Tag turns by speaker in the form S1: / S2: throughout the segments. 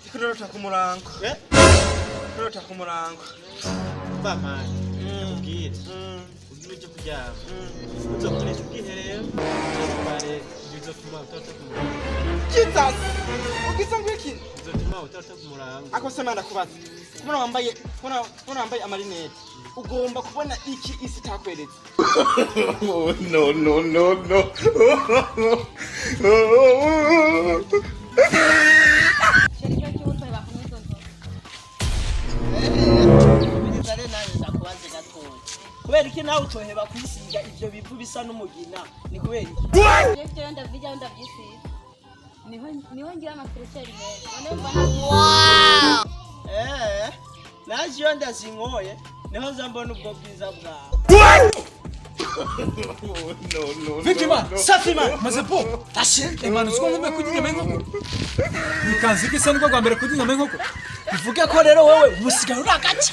S1: Ndiko ndarota ku murango. Ndarota ku murango.
S2: Bamani ndakubwire, ugira uje kuryama uzokoresha ubwiherero cyangwa bizotuma utarota ku murango.
S1: Jesus! Ugize ngo iki?
S2: Bizotuma utarota ku murango.
S1: Ako se mana, kubaza. Kubona wambaye amarinete, ugomba kubona iki isi itakweretse?
S3: Oh, no, no, no, no.
S4: Chéri, ko kibutoye kunywa izo nzoga?
S5: Ubiriza rero, nanjye ndakubaze gatoya: kubera iki nawe utoheba kwisiga ivyo bivu bisa n'umugina? Ni kubera iki?
S4: Je vyo ndavyirya, ndavyisiga, niho ngira amafraîcheur meza. None mva nta
S5: Naje iyo ndazinkoye niho nza mbona ubwo bwiza bwawe.
S6: Vipi man?
S5: Safi man.
S6: Maze po.
S5: Tashe.
S6: Eh man, uziko nkumbuye kurya inyama y'inkoko? Bikanze iki se nibwo bwa mbere kurya inyama y'inkoko?
S5: Bivuge ko rero wewe ubusigaye uri agace.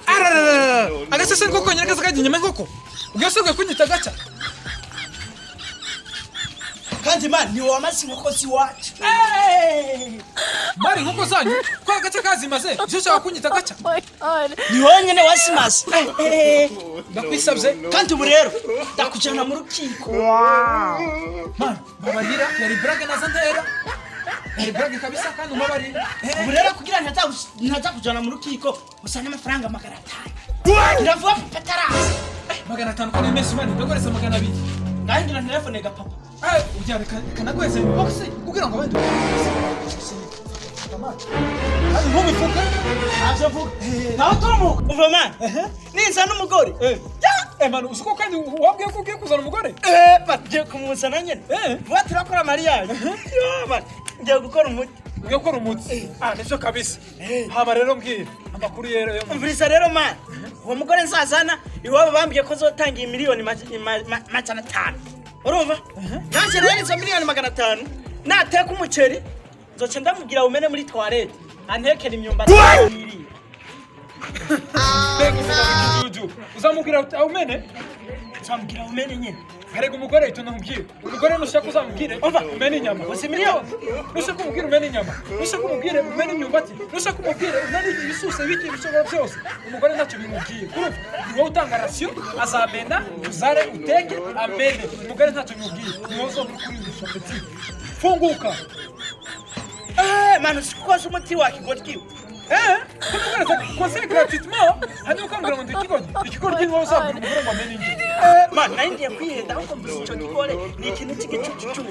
S6: Arararara! Agace se niko konyine kaza karya inyama y'inkoko? Ubwo se ugiye kunyita agaca?
S5: Kandi man, ni wamaze inkoko z'iwacu.
S6: Mari inkoko zanyu ko agace kazimaze, icyo ushaka kunyita agaca?
S5: Ni wowe nyene wazimaze.
S6: Ndakwisabye.
S5: Kandi ubu rero ndakujana mu rukiko.
S6: Man, babarira, yari blague, naza ntera. Yari blague kabisa kandi umbabarira.
S5: Ubu rero kugira ntaza kujana mu rukiko, usane amafaranga 500. Iravuga papa ataraza.
S6: 500 ko ni menshi man, ndaguhereza 200.
S5: Ngahingira telefone ga papa.
S6: Eh, ujya reka naguheze box kugira ngo abandi. Kandi ntubivuge.
S5: Ntavyo mvuga, nawe tumuka umva man, ninza n'umugore.
S6: Eh man, uzi ko kandi wabwiye ko ugiye kuzana umugore?
S5: Eh, man, ngiye kumuzana nyene.
S6: Eh.
S5: Vuba turakora mariage. Yo, man, ngiye gukora umuti.
S6: Ugiye gukora umuti? Ah, nivyo kabisa. Hama rero mbwira amakuru yero yo.
S5: Umviriza rero man, uwo mugore nzazana iwabo bambwiye ko zotanga miliyoni 500. Urumva nanjye rero izo miliyoni 500, nateka umuceri nzoca ndamubwira umene muri toilette antekera imyumbati yiriye.
S6: Mbega imena ikijuju. Uzamubwira uti awumene?
S5: Nzamubwira umene nyene.
S6: Harega umugore ito ndamubwira. Umugore nushaka uzamubwire
S5: Umva.
S6: umene inyama.
S5: Uzi miliyoni?
S6: Nushaka umubwire umene inyama. Nushaka umubwire umene imyumbati. Nushaka umubwire umene ibisuse biki ibishobora byose. Umugore ntacyo bimubwiye. Urumva? Ni wowe utanga ration, azamena, uzare uteke, amene. Umugore ntacyo bimubwiye. Ni wowe uzaba uri kuririsha petit. Funguka.
S5: Eh man, usikoze umuti wa kigoryi.
S6: Eh, kumubwira conseil gratuitement, hanyuma ukambwira ngo ndi ikigoryi. Ikigoryi ni wowe uzabwira umugore ngo amene indyo.
S5: Eh man, nari ngiye kwihenda, ahubwo mvuze ico gikore ni ikintu cy'igicucucucu.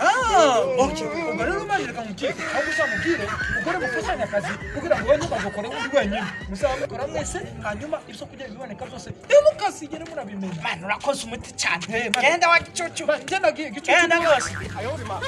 S6: Ah, okay. Ubwo rero umwana reka mubwire, ahubwo uzamubwire umugore mufashanya akazi kugira ngo wowe ntugakore uri wenyine. Muzaba mukora mwese, hanyuma ibyo kurya biboneka byose ntimukasigere murabimenya.
S5: Man, urakoze umuti cyane.
S6: Eh, man.
S5: Genda wa gicucu.
S6: Genda gicucu.
S5: Genda rwose.
S6: Ayo uri ma.